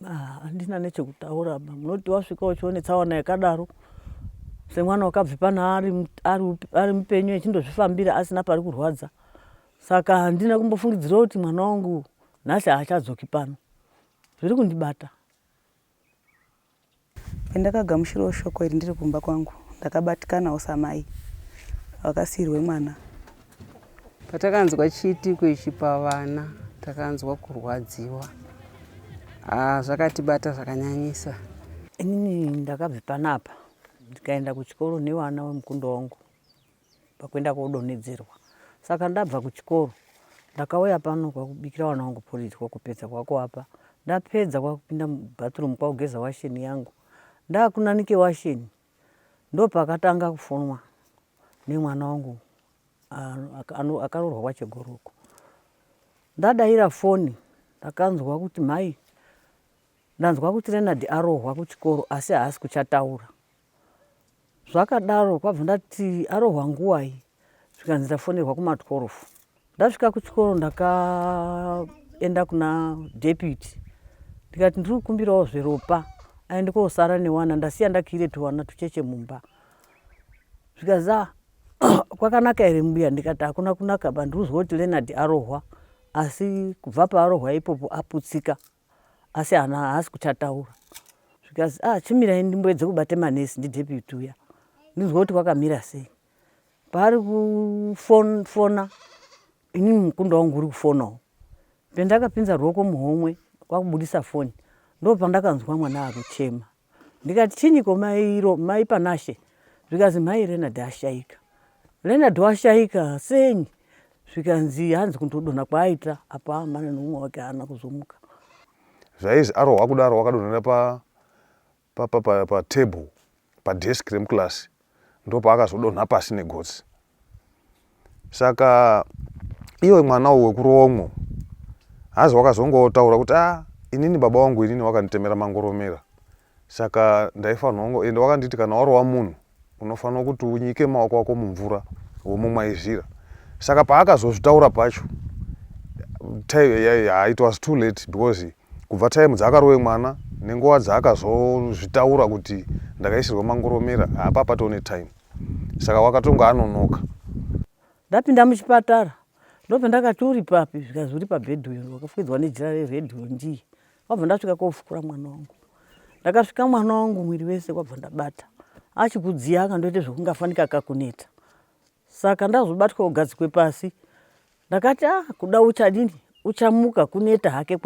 Ah, handina nechekutaura ba munoti wasvika uchione tsaona yakadaro semwana wakabve pano ari, ari, ari mupenyu echindozvifambira asina pari kurwadza saka handina kumbofungidzira kuti mwana wangu nhasi haachadzoki pano zviri kundibata. Pandakagamuchirawo shoko iri ndiri kumba kwangu ndakabatikanawo samai vakasiirwe mwana. Patakanzwa chiitiko ichi pavana takanzwa kurwadziwa. Ah, zvakatibata zvakanyanyisa. Inini ndakabve panapa ndikaenda kuchikoro nevana vemukundo wangu pakuenda kodonhedzerwa saka ndabva kuchikoro ndakauya pano kwakubikira vana vangu porridge kwakupedza kwakuvapa ndapedza kwakupinda mubathroom kwakugeza washeni yangu ndakunanike washeni ndopakatanga kufonwa nemwana wangu akaroorwa kwachegoroko ndadaira foni ndakanzwa kuti mhai ndanzwa kuti Renard arohwa kuchikoro asi haasi kuchataura Zvakadaro kwabva ndati arohwa nguwai zvikanzi ndafonerwa kuma 12. Ndasvika kuchikoro ndakaenda kuna deputy ndikati ndiri kukumbirawo zveropa aende kosara newana ndasiya ndakiire tuwana tucheche mumba. Zvikanzi ah, kwakanaka here mbuya ndikati hakuna kunaka ba ndiri kuzwa kuti Leonard arohwa asi kubva paarohwa ipopo aputsika asi haana haasi kuchataura zvikanzi ah chimirai ndimboedze kubata manesi ndideputy uya ndinzwe kuti kwakamira sei paari kufona inini mukunda wangu uri kufonawo pendakapinza ruoko muhomwe kwakubudisa foni ndopandakanzwa mwana akuchema Ndikati chinyiko mai iro mai Panashe zvikanzi mai Leonard ashaika. Leonard washaika sei? Zvikanzi hanzi kundodonha kwaaita apo amana neumwe wake haana kuzomuka. Zvaizi arohwa kudaro wakadonhera pa pa pa pa, pa table pa desk remuclass ndopaakazodonha pasi negotsi. Saka iwe mwana uyu wekuroomwo hazi wakazongotaura kuti ah inini baba wangu inini wakanditemera mangoromera saka ndaifanirwa ngo ende wakanditi kana warowa munhu unofanirwa kuti unyike maoko ako mumvura womumwaizira saka paakazozvitaura pacho it was too late because kubva time dzaakarove mwana nenguva dzaakazozvitaura kuti ndakaisirwa mangoromera hapa patone time saka wakatonga anonoka. Ndapinda muchipatara ndopandakati uri papi zvikanzi uri pabhedhi uyo wakafukidzwa nejira rered uyo ndiye kwabva ndasvika kofukura mwana wangu ndakasvika mwana wangu mwiri wese kwabva ndabata achikudziya akandoita zvekungafanika kakuneta saka ndazobatwa kugadzikwe pasi ndakati ah kuda uchadini uchamuka kuneta hake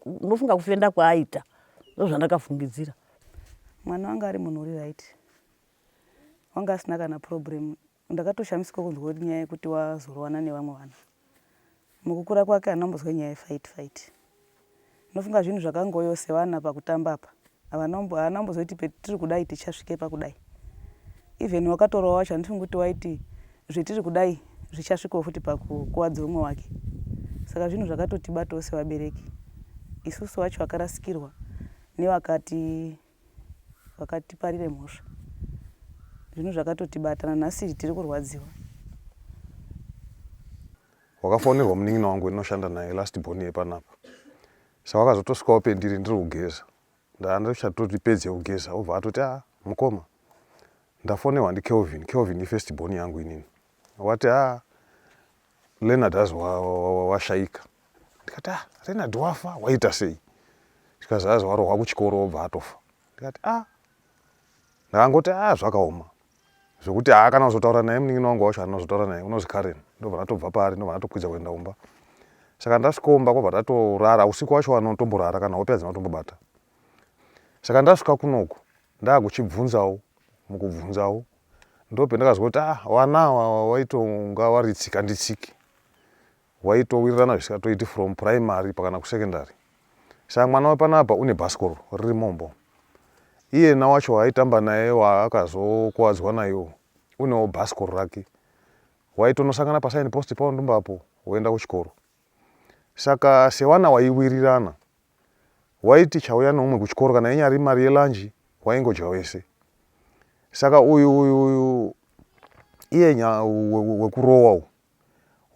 unofunga kufenda kwaaita ndozvandakafungidzira mwana wanga ari munhu uri right wanga asina kana problem ndakatoshamisika kunzwa kuti nyaya yekuti wazorowana nevamwe vana mukukura kwake haana kumbozwa nyaya yefight fight ndofunga zvinhu zvakangoyo sevana pakutamba apa haana kumbozoti petiri kudai tichasvike pakudai even wakatorwa wacho handifungi kuti waiti zvetiri kudai zvichasvikawo futi pakukuwadza umwe wake saka zvinhu zvakatotibatawo sevabereki isusu wacho vakarasikirwa nevakati vakatiparire mhosva zvinhu zvakatotibata nanhasi tiri kurwadziwa. Wakafonerwa munin'ina wangu wendinoshanda naye last born yepanapa saka wakazotosvikawo pendiri ndiri kugeza ndandichatoti pedze kugeza obva atoti a ah, mukoma ndafonerwa ndikelvin kelvin ifirst born yangu inini wati a ah, Leonard azi washaika ndikati ah Leonard wafa waita sei zvikazi azi warohwa kuchikoro wobva atofa ndikati ah ndakangoti ah zvakaoma zvekuti haa kana uzotaura naye munin'ina wangu wacho anozotaura naye unozi Karen ndobva ndatobva paari ndobva ndatokwidza kuenda kumba saka ndasvika kumba kwabva tatorara usiku wacho wanotomborara kana hope hadzina kutombobata saka ndasvika kunoku ndakuchibvunzawo mukubvunzawo Ndopendakazwa kuti ah wana awa waitonga wari tsika nditsike waitowirirana zvisikatoiti from primary pakana kusecondary saka mwana wepanapa une bhasikoro riri mombo iyena wacho waaitamba naye waakazokuwadzwa nayo unewo bhasikoro rake waitonosangana pasign post paundumba apo woenda kuchikoro saka sewana waiwirirana Waiti chauya neumwe kuchikoro kana inyari mari yelunch waingodya wese. Saka uyu uyu uyu iye nya wekurowa uyu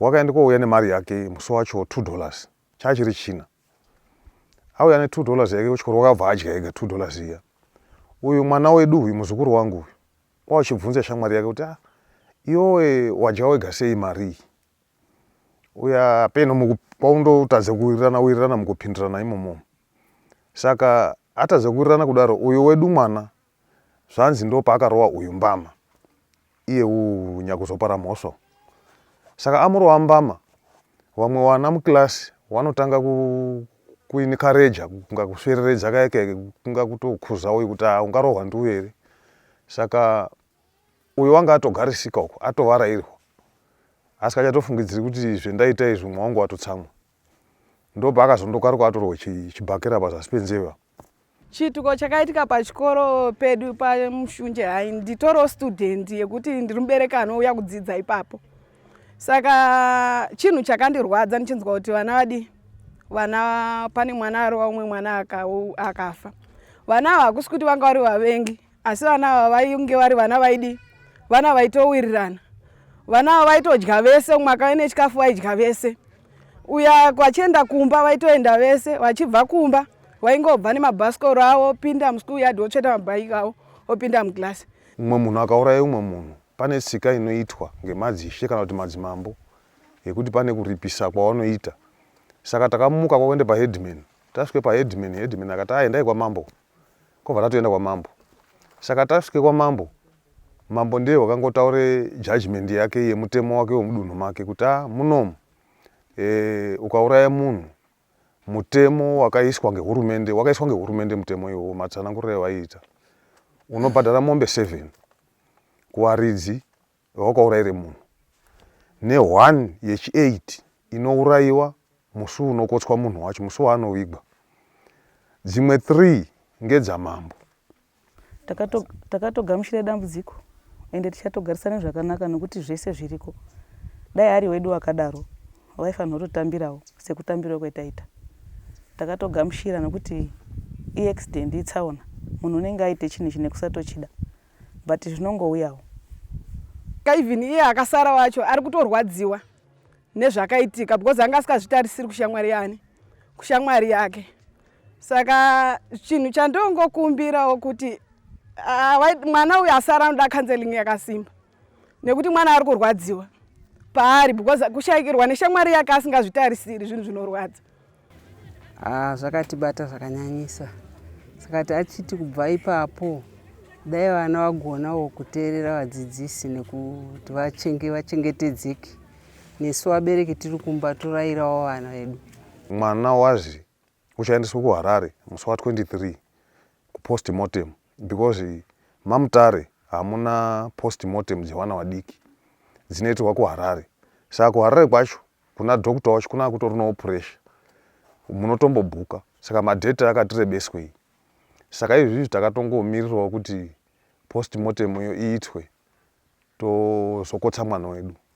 wakaenda kouya nemari yake musi wacho $2 chachiri china. Auya ne $2 yake kuchikoro, wakabva adya ega $2 iya. Uyu mwana wedu uyu, muzukuru wangu uyu, wauchibvunza shamwari yake kuti, "Ah, iwewe wadya wega sei mari iyi?" Uya peno kwaundotadza kuwirirana wirirana mukupindirana imomo. Saka atadza kuwirirana kudaro, uyu wedu mwana zvanzi ndo paakarowa uyu mbama, iye nyakuzopara mhosva. Saka amurova mbama, vamwe vana mukilasi vanotanga kuencourager, kunga kusvereredza kaya, kunga kutokuza uyu kuti, "Ah, ungarohwa ndiuyu here?" Saka uyu wanga atogarisika uko, atovarairwa, asi kachatofungidziri kuti zvendaita izvi mumwe wangu watotsamwa. Ndopaakazondokaruka atorwa chibhakera pazasi penzeva. Chiitiko chakaitika pachikoro pedu paMushunje High, nditoriwo student yekuti ndiri mubereki anouya kudzidza ipapo. Saka chinhu chakandirwadza ndichinzwa kuti vana vadi vana, pane mwana arova umwe mwana akafa. Vana ava hakusi kuti vanga vari vavengi, asi vana ava vainge vari vana vaidi vana vaitowirirana. Vana ava vaitodya vese, umwe akauya nechikafu vaidya vese, uya vachienda kumba vaitoenda vese, vachibva kumba vaingobva nemabhasikoro avo, opinda muschool yard, otsveta mabhaiki avo, opinda mukilasi. Mumwe munhu akauraya umwe munhu, pane tsika inoitwa ngemadzishe kana kuti madzimambo yekuti pane kuripisa kwavanoita. Saka takamuka kwakuenda paheadman. Tasvike paheadman, headman akati, "A, endai kwamambo." Kwabva tatoenda kwamambo. Saka tasvike kwamambo, mambo ndiye wakangotaure judgment yake yemutemo wake wemudunhu make kuti, "A, munomu ukauraya munhu, mutemo wakaiswa ngehurumende, wakaiswa ngehurumende mutemo iwowo, matsananguriro avaiita, unobhadhara mombe 7 kuvaridzi vawakaurayire munhu, ne1 yechi8 inourayiwa musi unokotswa munhu wacho, musi waanovigwa. Dzimwe 3 ngedzamambo." Takatogamuchira dambudziko, ende tichatogarisana zvakanaka nokuti zvese zviriko. Dai ari wedu akadaro, vaifanirwa kutotambirawo sekutambirawo kwetaita. Takatogamuchira nokuti iaccident, itsaona, munhu unenge aite chinhu chine kusatochida, but zvinongouyawo. Even iye akasara wacho ari kutorwadziwa nezvakaitika because anga asingazvitarisiri kushamwari yani, kushamwari yake. Saka chinhu chandongokumbirawo kuti mwana uyu asara anoda counseling yakasimba, nekuti mwana ari kurwadziwa paari because kushayikirwa neshamwari yake asingazvitarisiri zvinhu zvinorwadza. Ah, zvakatibata zvakanyanyisa. Saka tachiti kubva ipapo dai vana vagonawo kuteerera vadzidzisi nekuti vachengetedzeke. Nesu vabereki tiri kumba torayirawo vana vedu. Mwana wazi uchaendeswa kuHarare musi wa23 kupostmortem, because maMutare hamuna postmortem dzevana vadiki, dzinoitirwa kuHarare. Saka kuHarare kwacho kuna doctor wacho kuna kutorinawo pressure, munotombobhuka. Saka madate akati rebeswei. Saka izvizvi takatongomirirawo kuti postmortem iyo iitwe, tozokotsa mwana wedu.